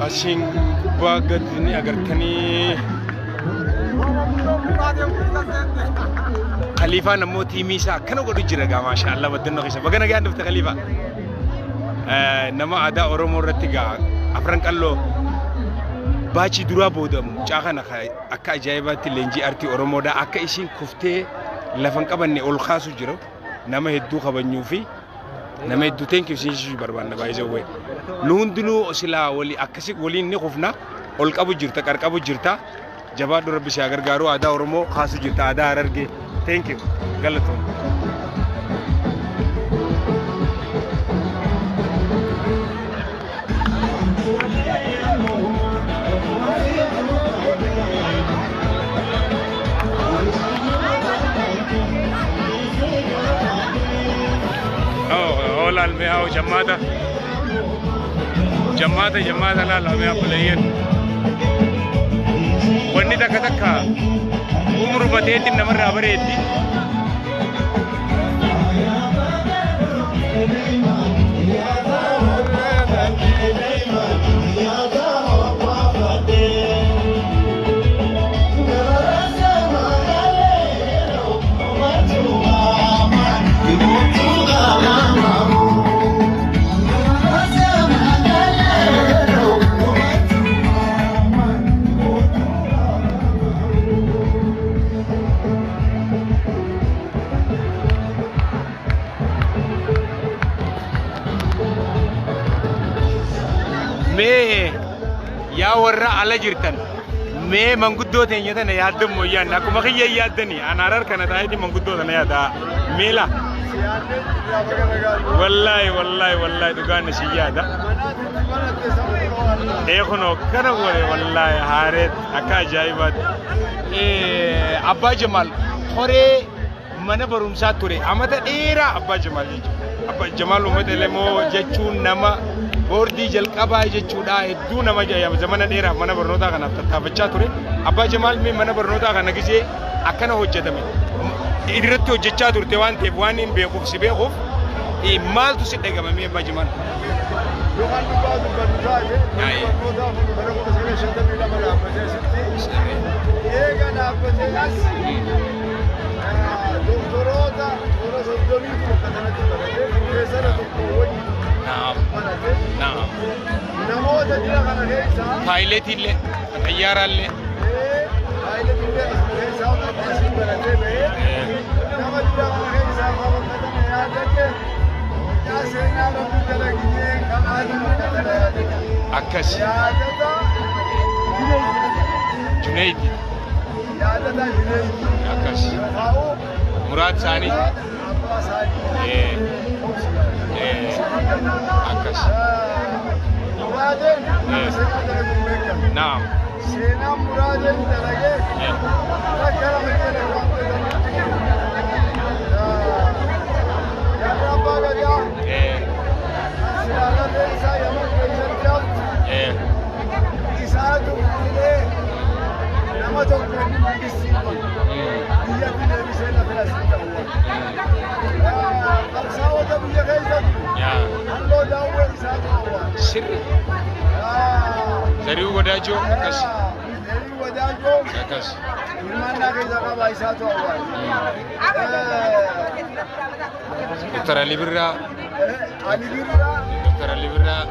Asiin gubbaa gadi ni agartanii. Khaliifaan ammoo tiimii isaa akkana godhu jira gaa maashaa Allah baddannoo keessa. Baga nagaan dhufte Khaliifaa. Nama aadaa Oromoo irratti gaa afran qalloo baachii duraa booda mucaa kana akka ajaa'ibaatti leenjii artii Oromoodha akka ishiin kuftee lafa hin qabanne ol kaasu jiru nama hedduu kabajnuu fi nama hedduu thank you siin barbaanna baay'ee way. Nu hundinuu silaa wali akkasi waliin ni kufna ol qabu jirta qarqabu jirta. Jabaadhu rabbi si haa gargaaru aadaa Oromoo kaasu jirta aadaa Harargee. Thank you. Galatoom. Oh, laal mee haa jammaata. Jammaata jammaata laal mee abboleeyyan. Wanni takka takka umruma teetiin namarraa bareeddi. Mee yaa warra ala jirtan mee manguddoo teenya tana yaaddan moo yaadne akkuma kiyya yaaddanii an harar kana taa'eeti manguddoo tana yaada meela wallaahi wallaahi wallaahi dhugaan isin yaada ee kunoo kana godhe wallaahi haareet akka ajaa'ibaatti abbaa jamaal horee mana barumsaa ture amata dheeraa abbaa jamaal jechuudha abbaa jamaal uummata elemoo jechuun nama boordii jalqabaa jechuudha hedduu nama zamana dheeraaf mana barnootaa kanaaf tattaafachaa ture abbaa jamaal mee mana barnootaa kana gisee akkana hojjetame irratti hojjechaa turte waan ta'eef waan hin beekuuf si beekuuf maaltu si dhagama mee abbaa jamaal. Yookaan dhugaa dubbannu taate manni barnootaa kun bara 1952 dhaabbatee asitti eega dhaabbatee as doktoroota toora 30tu bakka kanatti barate piroofeesara tokko wajjin barate namoota jira kana keessaa Paayileetiillee xayyaaraallee. Paayileetiillee asuma keessaa asii baratee bahee nama jira kana keessaa bakka kana yaadate yaa seenaa rabbi dalagitee kanaatu bakka kana yaadate. Akkas. Yaadata Junaidi. Yaadata Junaidi. Akkas. Ta'uu Muraad isaanii. Abbaa isaanii. Akkas. Muraadeen nama seenaa dalaguun beekamu. Naam. Seenaan Muraadeen dalagee takka lama jedhe waan beekamutti Jaarraa abbaa gadaa silaa lafeen isaa Yaman keessatti haftu isaatu fuudhee nama tokko inni mangistii qabu biyyatti deebisee lafee asitti awwaala. Qabsaa'ota biyya keessa jiru halloo daawwee isaatu awwaala. Sirri. Zariuu Wadaajoo akkas. Zariuu Wadaajoo Akkas. Hirmaannaa keessa qaba isaatu awwaala. Dr. Ali Birraa. Ali Birraa. Dr. Ali Birraa.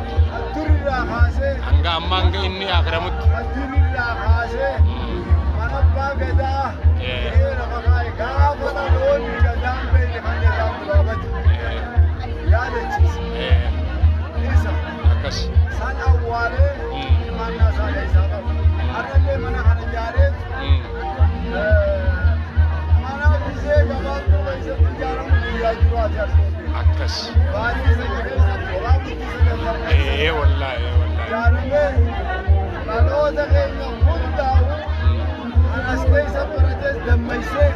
Durirraa kaasee. Hanga ammaa hanga inni akiramutti. Durirraa kaasee. Mana abbaa gadaa. Ee lafa kaa'e gaafa dhaloonni gadaan beekne kan gadaan duraa bade. Yaadachiisa. Isa. Akkas. San awwaalee hirmaannaa isaa keessaa qaba. Har'allee mana kana ijaareetu mana gisee gabaabduu keessatti ijaaramu guyyaa jiraate as Akkas. Baay'ee sana keessatti waraabni sagantaa Ee wallaahi ee wallaahi. ijaaramee dhaloota keenya hundaa'u kan as keessa barates dammaysee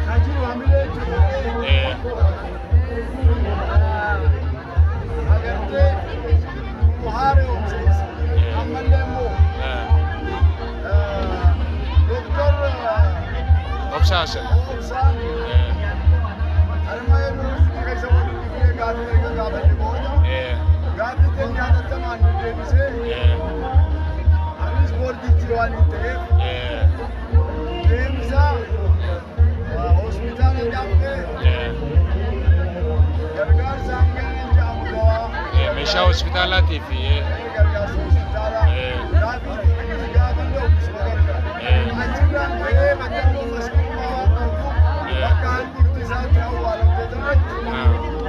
kan jiru hamilee jiru agartee muhaara oomseessa ammallee immoo Doktor Obsaa Hasan. Obsaan Harmaya Yuunivarsiitii keessa waliin dhufnee gaaffii erga gaafanne booda gaaffii teenya hatattamaan nu deebisee waan hin ta'eef deemsa hospitaala dhaabnee gargaarsa hanga hin jedhamu dawaa. Meeshaa hospitaalaatii fi Gargaarsa hospitaalaa gaaffii nuti gaafannu isuma gargaara. Achirraan ka'ee baddannoo masqalummaa waan qabuuf bakka handhuurti isaatti awwaalamte sanatti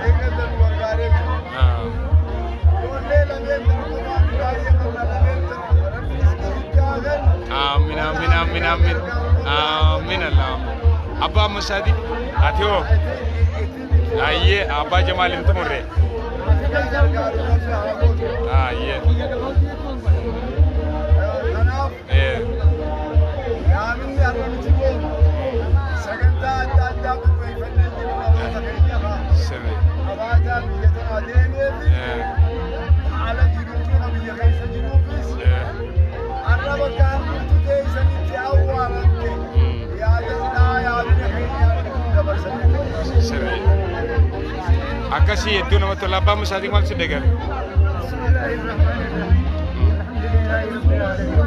eeggatan nu gargaaree jira. Ijoollee lameen kana qofaan baay'ee qabna, lameen kana qofa. Rabbi rizqii guddaa kennu. Aamin, aamin, aamin, aamin, aamin, Allah. Abbaa Ammasaati, ati hoo? Ayyee, Abbaa Jamaal hin xumurre. Gargaaru Rabbi haa godhu. Ayyee. Kanaaf yaaminni har'a nuti goonu sagantaa adda addaa qopheeffannee jiru namoota keenya haa qabaataa biyya tanaa deemee fi haala jiruutu biyya keessa jiruufis har'a bakka handhuurti teessanitti awwaalamte yaadadhaa yaamina keenya dabarsanii. Sirrii. Akkasii hedduu namatti tola. Abbaa Ammasaatii maal si deegare? بسم الله الرحمن الرحيم، الحمد لله رب العالمين،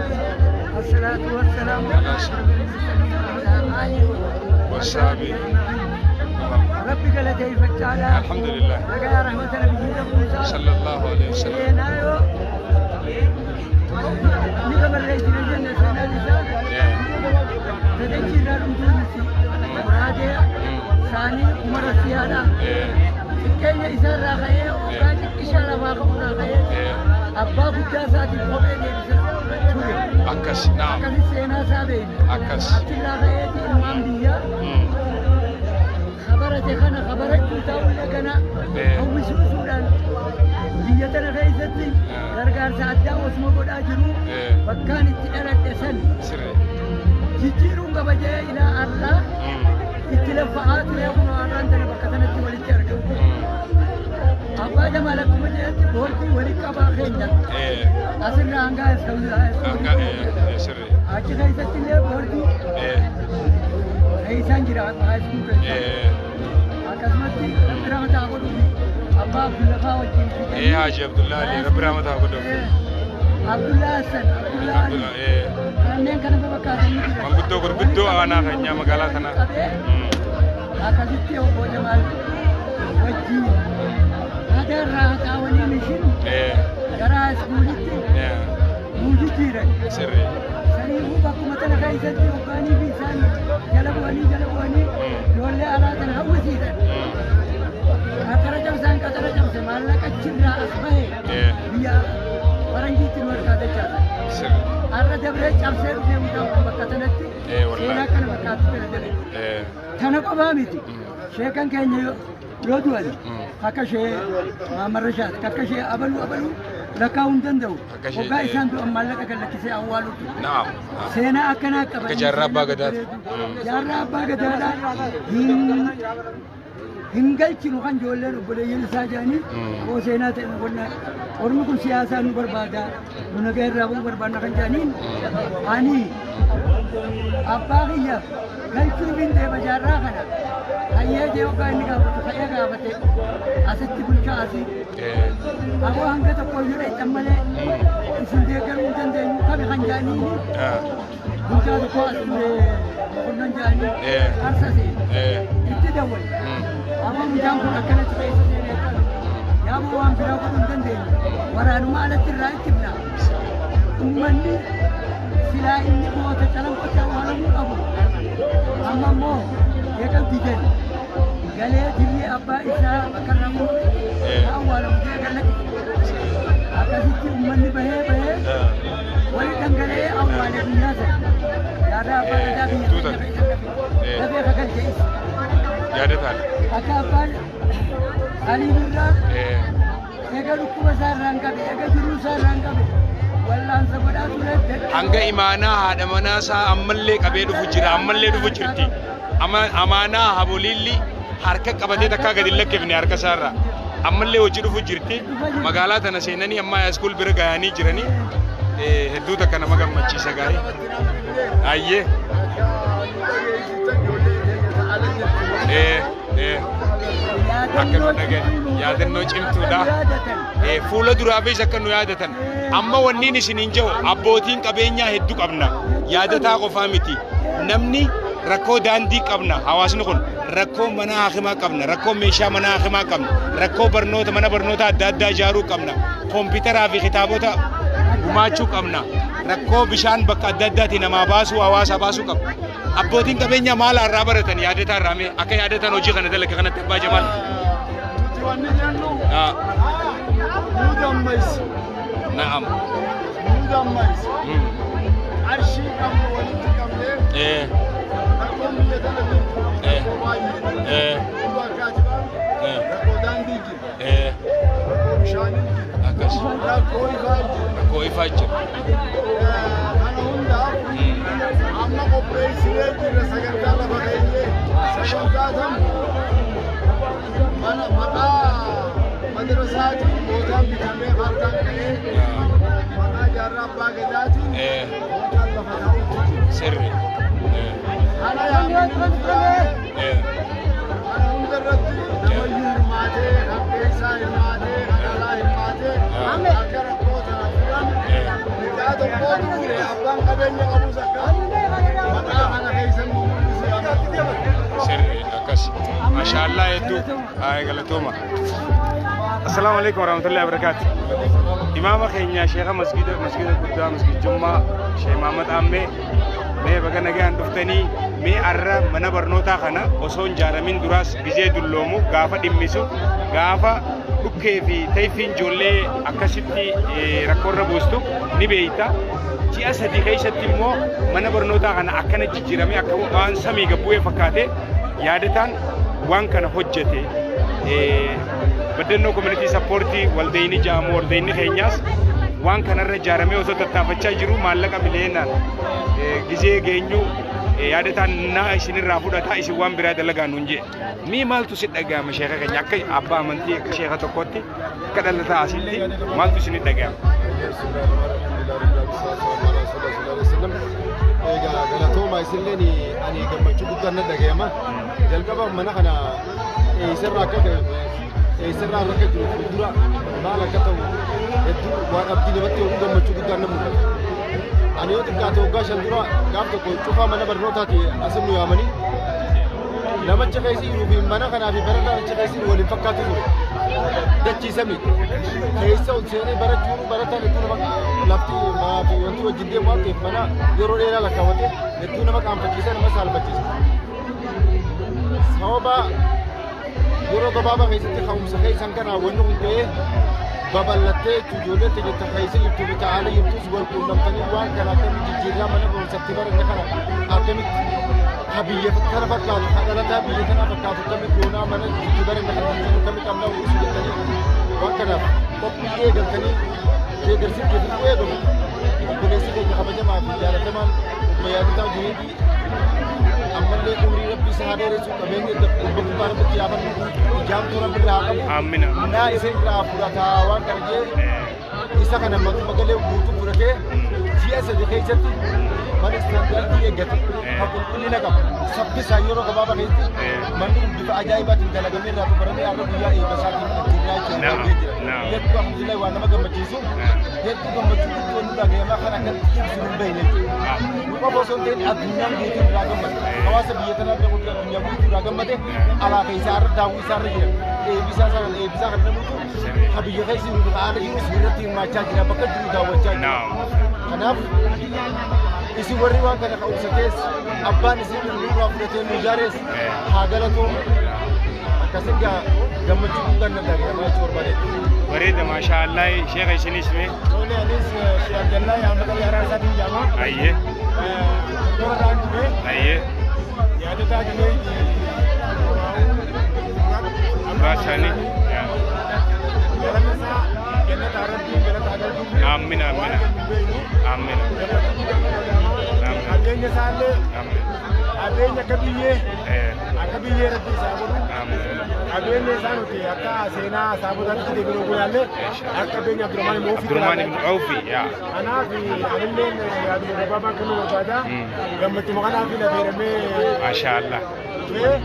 والصلاة والسلام على أشرف المرسلين وعلى آله وصحبه. ربي galateeffachaa. Alhamdulillah. Nagaa rahmata nabiyyiina Muusaa. Sallallahu alaihi wasallam. Seenaa yoo ni kabarreessine jenne seenaan isaa tadachii irraa dhumtuun muraadee saanii umara siyaadha. Xiqqeenya isaarraa ka'ee hoggaa xiqqishaa lafaa ka'urraa ka'ee abbaa guddaa isaatiif kophee deebisa ture. Akkas naam. Akkasi seenaa isaa beekna. Akkas. Achirraa ka'eeti ilmaan biyyaa kabarate kana kabarachuu ta'ullee kana hawwisiisuudhaan biyya tana keessatti gargaarsa addaa osuma godhaa jiru bakkaan itti dhaladhe san jijjiiruun qaba jee ilaa har'aa itti laffa'aa ture, kun har'aan tana bakka sanatti walitti argamu. Abbaa Jamaal akkuma jedhetti boordii walitti qabaa keenya asirraa hanga Hanga sirrii. Achi keessatti illee boordii isaan jira high school keessa. Akkasumatti Rabbi rahmataa godhuufi abbaa Abdullafaa wajjin. Haji Abdullah Ali, Rabbi rahmataa godhuuf. Abdullaa Hassan, Abdullaa Ali. Abdullah Kanneen kana fakkaatanii jiran. Manguddoo gurguddoo aanaa keenyaa magaalaa kanaa. Qabee akkasitti obbo Jamaal wajjin haata irraa haxaawanii mishin gara iskuulitti nuu jijjiiran. Saniifuu bakkuma tana keessatti hoggaanii fi isaan jala bu'anii jala bu'anii ijoollee alaa tana hawwisiisan. Qaxara cabsaan qaxara cabse maallaqa achirraa as bahe biyya faranjiitti nu harkaa dachaasa. Har'a dabree cabsee dhufee mucaan kun bakka sanatti Wallahi. seenaa kana fakkaatu tana jala. Tana qofaa miti. Sheekan keenya yoo du'an akka ishee Maamarrashaat akka ishee abaluu abaluu lakkaa'uu hin danda'u. Akka ishee- Hoggaa isaan du'an maallaqa gallakkisee awwaaluutu. Naam. Seenaa akkanaa qaba. Akka jaarraa abbaa gadaati. Jaarraa abbaa gadaadhaa hin galchinu kan ijoolleen obboleeyyan isaa jedhanii koo seenaa ta'e qonnaa ormi kun siyaasaa nu barbaada, nu nagaa irraa bu'uu barbaadna kan jedhaniin ani abbaa kiyya galchuuf hin deema jaarraa kana hayyee jee hoggaa inni gaafatu ka'ee gaafate asitti bulchaa asii aboo hanga tokko iyyuu dheexan malee isin deeggaruu hin dandeenyu kami kan jedhaniini bulchaa tokko as ture qonnan jedhanii qarsa seene itti dawwale. Aboo mucaan kun akkanatti keessa seenee akkana yaaboo waan biraa godhuu hin dandeenyu waraanuma alatti irraa ittifna ummanni silaa inni goota calanqotti awwaalamuu qabu amma immoo eegal didan galee dirree abbaa isaa bakka irraa uumametti haa awwaalamu jee gallakkise. Akkasitti ummanni bahee bahee wali dhangala'ee awwaale guyyaa sana jaarraa abbaa gadaa biyya Tuuta. keenya keessa lafee kakalche isa. Yaadataan. Akka abbaan Alii Birraa eega dhukkuba isaa irraan qabe, eega jiruu isaa irraan qabe wallaansa godhaa ture. Hanga imaanaa haadha manaa isaa ammallee qabee dhufu jira, ammallee dhufu jirti. Amaanaa haboliilli harka qabatee takkaa gadi hin lakkifne harka isaarraa. Ammallee hojii dhufu jirti. Magaalaa tana seenanii amma school bira gahanii jiranii. Hedduu takka nama gammachiisa gaarii. Ayyee. Akka nu dhageessiftan ijoollee keenya ta'ala jirti. Eh, eh. Yaada Akka nu dhagahan yaadannoo cimtuudha. Yaadatan. Fuula duraafis akka nu yaadatan. Amma wanniin isiniin jiru abbootiin qabeenyaa hedduu qabna. Yaadataa qofaa miti. Namni rakkoo daandii qabna, hawaasni kun rakkoo mana hakimaa qabna, rakkoo meeshaa mana hakimaa qabna, rakkoo barnoota, mana barnoota adda addaa ijaaruu qabna, kompiitaraa fi kitaabota gumaachuu qabna, rakkoo bishaan bakka adda addaatti namaa baasuu, hawaasa baasuu qabna. Abbootiin qabeenyaa maal irraa baratan yaadataa irraa mee akka yaadatan hojii kana dalaga kanatti abbaa Jamaal? Nuti wanni jennu nu dammaysi. Nu dammaysi. Qarshii qabnu walitti qabnee rakkoon biyya tana jirtu rakkoo baay'ee. Rakkoo akka ati baanu rakkoo daandii jira. Rakkoo bishaanii jira. Akkas. Rakkoo ifaa jira. Rakkoo ifaa jira. Kana hundaaf amma qopheessinee jirra sagantaa lafa keenyee, sagantaa tam mana maqaa madrasaatiin bootaan bitamee kaartaan ka'ee maqaa jaarraa abbaa gadaatiin bootaan lafa taa'utti jira. Sirri. Kana yaamni kana hunda irratti namayyuu hirmaatee, kan keessaa hirmaatee, kan alaa hirmaatee akka rakkoo tana furan mucaa tokkootu ture, abbaan qabeenya qabus akka maqaa kana keessa nu mul'isu. Sirri akkas. Maashaallah, hedduu. Ay, galatooma. Assalaamu alaikum warahmatullahi wabarakatuh. Imaama keenya sheekha masgida guddaa, masgid Jummaa, Sheekh Mahamad Ammee, mee baga nagaan dhuftanii. Mee arra mana barnootaa kana osoo hin ijaaramin duraas gizee dulloomu, gaafa dhimmisu, gaafa dhukkee fi tayfiin ijoollee akkasitti rakkoorra buustu ni beeyta. Ji'a 3 keessatti immoo mana barnootaa kana akkana jijjiiramee akka waan samii gabbu'ee fakkaate yaadataan waan kana hojjete. Baddannoo Community Support waldayni jaamu, waldayni keenyaas waan kanarra ijaaramee osoo tattaafachaa jiru maallaqa miliyoonaan gizee geenyu yaadataan naa isinirraa fudhataa, isin waan biraa dalagaa nuun jee. Mii maaltu si dhaga'ama, sheeka keenya, akka abbaa amantii, akka sheeka tokkotti, akka dhalataa asitti maaltu isinit dhaga'ama? Egaa galatooma isinleen, ani gammachuu guddaan na dhaga'ama. Jalqaba mana kana eessarraa akka ta'e, eessarraa akka jiru, fuuldura maal akka ta'u hedduu waan abdii namatti horu, gammachuu guddaan na mul'ata. Ani yoo xiqqaate waggaa 5 dura gaaf tokko cufaa mana barnootaati asin nu yaamanii, namacha keessa jiruu fi mana kanaa fi barataan achi keessa jiru waliin fakkaatu ture. Dachiisami. Keessa ol seenee barachuun barataan hedduu nama lafti maa fi wanti wajjin deemu waan ta'eef mana yeroo dheeraa lakkaawwate hedduu nama qaanfachiisa, nama saalfachiisa. Sababa yeroo gabaabaa keessatti ka'umsa keessan kana wanni kun ta'ee babal'attee jechuun ijoollee ta'e keessa jirtuu fi ta'aalee jirtus wal quunnamtanii waan kana akkamitti jijjiirraa, mana barumsatti baranne kana akkamitti ka biyya kana fakkaatu, ka dhalataa biyya kana fakkaatu akkamitti goonaa, mana itti baranne kana jijjiiruu akkamitti qabnaa uwwisu jettanii waan kanaaf qophii eegaltanii deeggarsi keessa eegalu, obboleessi keenya kabajamaa fi jaalatamaan obbo Yaadataa Juneedii ammallee umrii rabbi isa haa dheeressu, qabeenya dhibba gubbaa rabbitti yaafannu, ijaamtuu rabbi irraa haa qabu. Amina. Naa isa irraa fudhataa waan kana jee isa kana magalee guutuu fudhatee ji'a 3 keessatti mana istaandaardii eeggate kan qulqullina qabu saffisaan yeroo gabaabaa keessatti manni kun bifa ajaa'ibaatiin dalagamee irraa xumuramee har'a guyyaa eebba isaatiin ajjirraa jechuudha jira. Hedduu alhamdulillah, waan nama gammachiisu, hedduu gammachuu guddoo nurraa ga'eemaa kan akkatti ibsu hin beekne jechuudha. Nu qofa osoo hin ta'in addunyaan guutuu irraa gammade. Hawaasa biyya tanaa bira guutuu, addunyaa guutuu irraa gammade, alaa keessaa irra daawwii isaa irra jira. Eebbisaa sana eebbisaa kan namutu ka biyya keessa jiru fi haala jirus irratti hirmaachaa jira, bakka jiru daawwachaa jira. Kanaaf isin warri waan kana ka'umsatees, abbaan isin nurraa fudhatee nu ijaares haa galatoomu. Akkasin gammachuu guddaan na dhaga'ama jechuu barbaade. Bareeda, maashaallah. Sheeka, isinis mee? Tole, anis Sheekh Abdallaa Ahmad Ali Araarsaatiin jedhama. Toora irraan dhufe. Yaadataa Junayd Abbaa isaanii. Galata isaa jannata rabbiin galata agartuu. Aamin, aamin. Aamin. Qabeenya isaallee Aamin. qabeenya akka biyyee rabbi isaa godhu. Aamin. Qabeenya isaa nuti akka seenaa saabotaatti deebinuu gulaallee akka qabeenya Abdurrahmaan immoo ofii. Abdurrahmaan ibn Awfi yaa. Kanaaf anillee yaaduma gabaabaa kennuu barbaada. Gammachuma kanaaf lafeeramee Maashaallah. Dhufee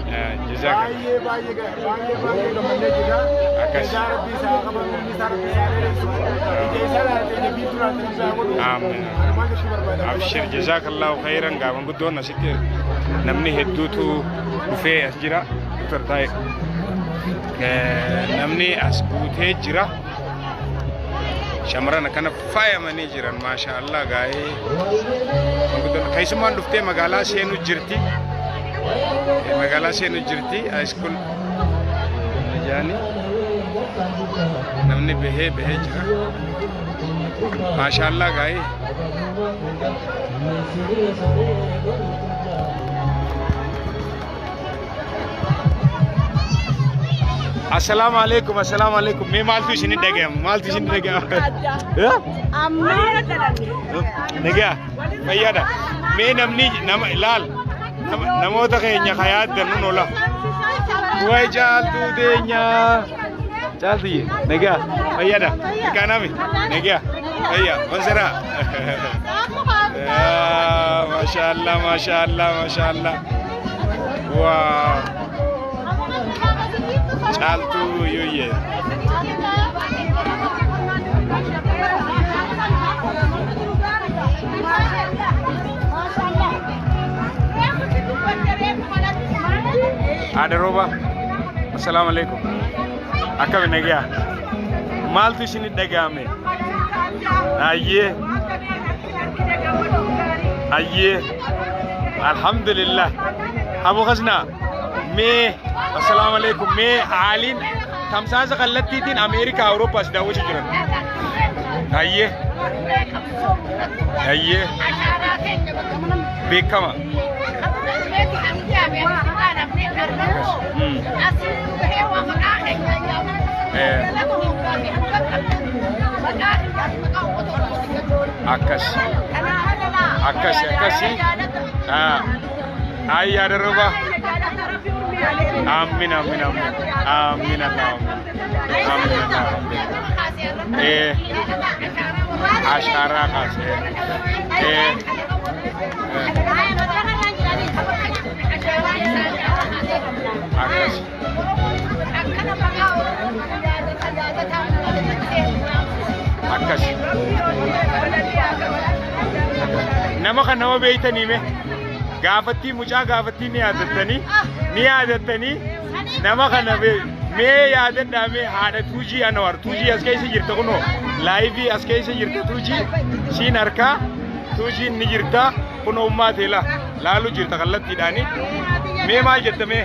Jazakallah. baay'ee baay'ee baay'ee baay'ee gammannee jira. Akkas. Isaa Rabbi isaa qaban, umrii isaa Rabbi isaa dheeressu. Ija isaa laatee ija biiftuu laatee Rabbi haa godhu. Amiin. Kanumaan jechuu barbaada. Abshir, jazakallahu khairan. Gaa manguddoon asitti namni hedduutu dhufee as jira. Doktor Taa'e. Namni as guutee jira. Shamarran akkana faayamanii jiran, maasha Allah. Gaa'ee manguddoon keessumaan dhuftee magaalaa seenuu jirti. Magaalaa seenuu jirti. High school jaani namni bahee bahee jira. Maasha Allah gaa'ee. Assalaamu alaikum, assalaamu alaikum. Mee maaltu isin dhaga'ama? Maaltu isin dhaga'ama? Nagaa, fayyaadha. Mee namni nama ilaal namoota keenya ka yaaddan nun ola. Waay Caaltuu teenya. Caaltiyye, nagaa, fayyaadha. Ikaanami, nagaa, fayyaa, wansiraa. Maasha Allah, maasha Allah, maasha Allah. Waa. Caaltuu yuyyee. Haadha Rooba, assalaamu alaikum. Akkami, nagaa? Maaltu isin dhaga'ame? Ayyee. Ayyee. Alhamdulillah. Abu Khasna, mee assalaamu alaikum. Mee haaliin tamsaasa kallattiitiin Ameerikaa, Awurooppaas daawwachuu jiran. Ayyee. Ayyee. Beekama. Akkas. Akkas akkasi. Ay, yaada Rooba. Amin, amin, amin. Amin Allah. Amin Allah. Ashaaraa kaasee. Akkas. Akkas. Nama kan nama beeytanii mee? Gaafattii mucaa gaafattii ni yaadattanii? Ni yaadattanii? Nama kana mee yaadadhaa, mee haadha Tuujii Anwar. Tuujii as keessa jirta, kunoo live as keessa jirta. Tuujii siin harkaa Tuujiin ni jirta, kunoo ummaa teela laalu jirta kallattiidhaani. Mee maal jetta? Mee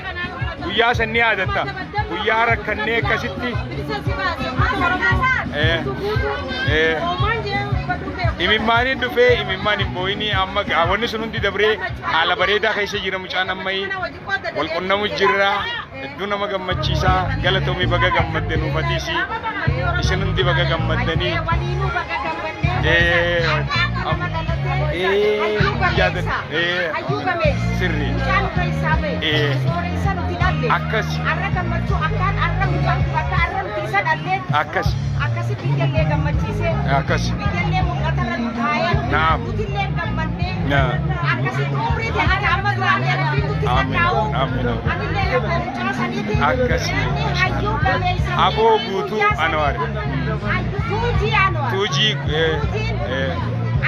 guyyaa san ni yaadatta, guyyaa rakkannee akkasitti? Imimmaaniin dhufee, imimmaan hin boo'inii. Amma wanni sun hundi dabree haala bareedaa keessa jira mucaan. Ammayii wal qunnamu jirra, hedduu nama gammachiisaa. Galatoomii, baga gammadde. Nuufatiisi isin hundi baga gammaddanii. Sirri. Akkas. Akkas. Akkasi biyyallee gammachiisee. Akkas. Biyyallee mul'atarra nu kaayee. Naam. Nutillee gammannee. Naa. Akkasitti umrii ta'an amma duraan Rabbiin nutti Amiin, kakkaa'u. amiin, amiin. Anillee lafa mucaa saniiti. Akkasi. Inni hayyuu gameessa. Aboo Guutuu Anwaar. Hayyuu Tuujii Anwaar. Tuujii. Tuujiin.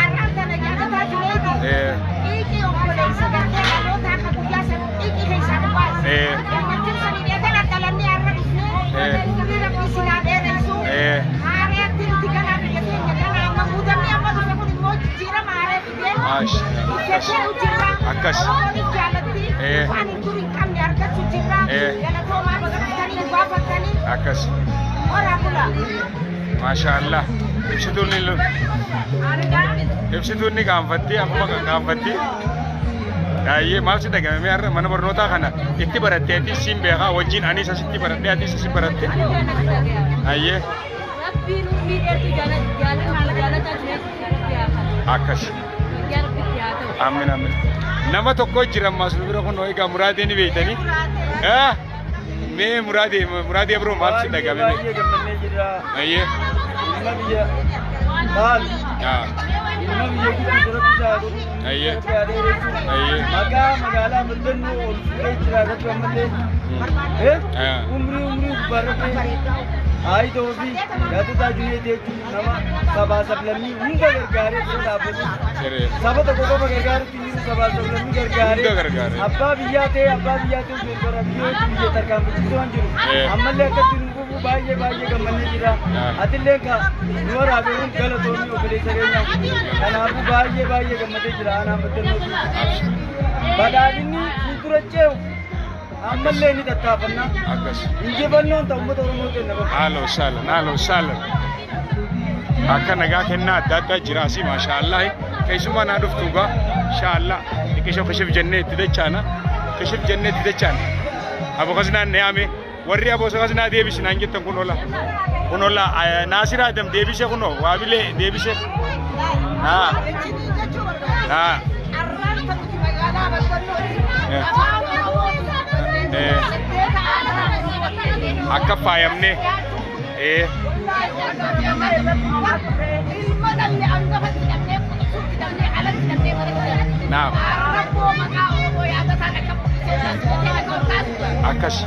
Arraan tana jaalataa jireeti. Xiiqii obboleessa gartee dhalootaa akka guyyaa san xiiqii keessaa nu baase. Gammachuun sanii dheetan dhalannee har'a dhufnee. Umrii Rabbii sinaa dheeressu. Haareetti nuti ganaa biyya keenya ganaa amma muudamni amma dhufe kun immoo jijjiirama haaree fidee. Maash. Akkas. Guddachuu jirra. Akkas. Oromoonis jaalatti. Waan hin dur hin qabne argachuu jirra. Galatoomaa, baga dhuftanii nu gaafattanii. Akkas. Horaa bula. Maasha Allah. Ibsituun ni ibsituun ni gaanfatti, akkuma kan gaanfatti. Baay'ee maal si dhagame har'a? Mana barnootaa kana itti barattee ati siin beekaa, wajjin anis asitti baradhee, atis asitti baratte. Baay'ee. Rabbiin umrii dheertuu jaalataa jireenya Rabbi haa kennu. Akkas. Wayyaa Rabbitti haa ta'u. Amin, amin. Nama tokko jira ammaas nu bira, kun egaa Muraadee ni beektanii. Mee Muraadee, Muraadee biroo maal si dhagame? Baay'ee gammannee jirra. Baay'ee. Ilma biyya Dhaalu. Haa. Ilma biyya gidduu rabbi isaa godhu. Ayyee. Rabbi haa dheeressu. Ayyee. Maqaa magaalaa Baddannoo ol fuudhee jira irratti ammallee. Eh? Haa. Umrii umrii gubbaa irratti haayitoo fi yaadataa Juneet jechuun nama sabaa sablammii hunda gargaaree bira dhaabbatu. Siree. Saba tokko qofa gargaarutti hin jiru, sabaa sablammii gargaaree. Hunda gargaaree. Abbaa biyyaa ta'ee gara biyyooti biyya tarkaanfachiisuu waan jiru. Ammallee akkatti nu quufu baay'ee baay'ee gammannee jira. Atillee ka nu waraabe kun galatoomii obboleessa keenya. Kanaafuu baay'ee baay'ee gammadee jira aanaan Baddannoo. Badhaadhinni fuuldura ce'u ammallee ni tattaafanna. Akkas. Injifannoon ta'u uummata Oromoo kenna bakka. Haala saalan, haala saalan. Akka nagaa kennaa adda addaa jira asii, maasha Allah. Keessumaa naa dhuftu gaa, insha Allah. Xiqqisho kashif jennee itti dachaana. Kashif jennee itti dachaana. Abo kasnaan ne yaame. Warri aboo kasnaa deebisi naan jettan kun ola. Kun ola Naasir Adam deebise kunoo waabilee deebise. Haa. Haa. Akka faayamne. Naam. Akkas.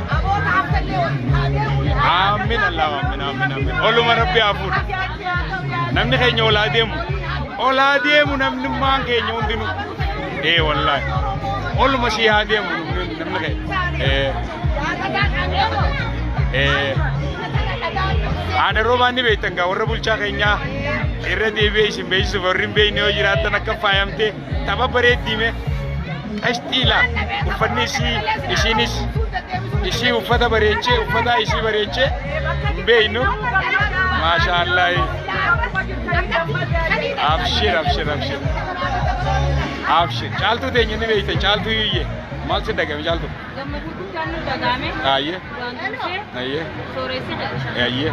Aamin Allah, aamin, aamin, aamin. Oluma Rabbi haa fuudhu. Namni keenya olaa deemu. Olaa deemu namnummaan keenya hundinuu. Ee wallaahi. Oluma sii haa deemu namni keenya. Ee. Ee. Haadha roobaan ni beektan gaa warra bulchaa keenyaa irra deebi'ee isin beeksisuuf warri hin beekne yoo jiraattan akka faayamtee tapha bareeddiime qashxiila uffanni isii isiinis isii uffata bareechee uffata isii bareechee hin beeknu, maasha Allah. Abshir, abshir, abshir, abshir. Caaltuu teenya ni beektan, Caaltuu Yuyyee. Maal si dhagame, Caaltuu? Gammachuu guddaan nu dhagahame. Ayyee. Duraan dursee Ayyee. sooressi Ayyee.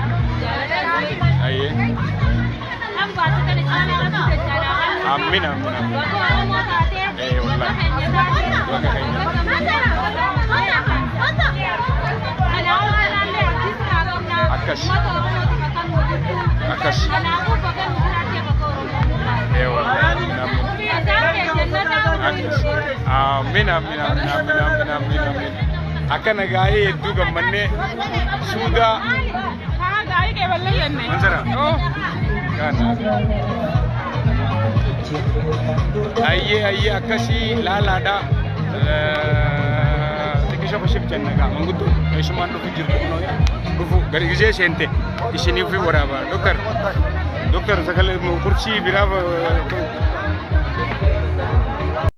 Ayyee. kan baate kana caalaa irratti dachaadhaa. Amiin, amiin, amiin. Bakka Oromoo taatee. Eh, wallahi. Bakka keenya taatee. Bakka keenya. Kanaafuu kanaallee abdii qabna. Akkas. Uummata Oromootiif akka nu jirtu. Akkas. Kanaafuu bakka nu jiraatee bakka Oromoo taate. Ee wallahi, amiin, amiin. Isaan kee jannataa. Akkas. Amiin, amiin, amiin, amiin, amiin, amiin, amiin. Akka nagaayee hedduu gammannee suudaa. Mansara. Kana. Ayyee, ayyee, akkasii laalaadha. Xiqqisha kashif jenna gaa manguddoo keessumaan dhufu jirtu kunoo dhufu gadi gisee seente isiniif waraaba. Doktar, doktar, sagalee kursii biraa